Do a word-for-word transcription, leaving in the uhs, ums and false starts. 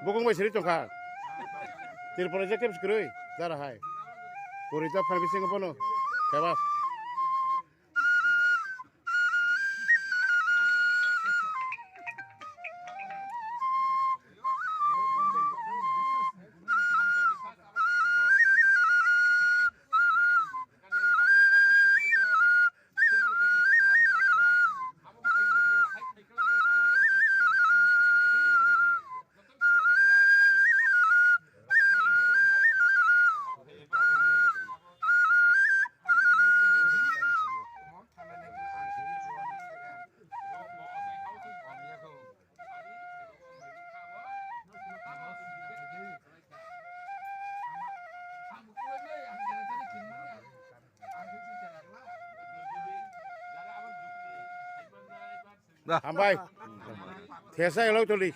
Bukung bai siri tongkha. Tripura je kebs kwrwi, jara hai. Kuri ta phan bisingo bono. Kebas. Hambai. Thesa elok toli.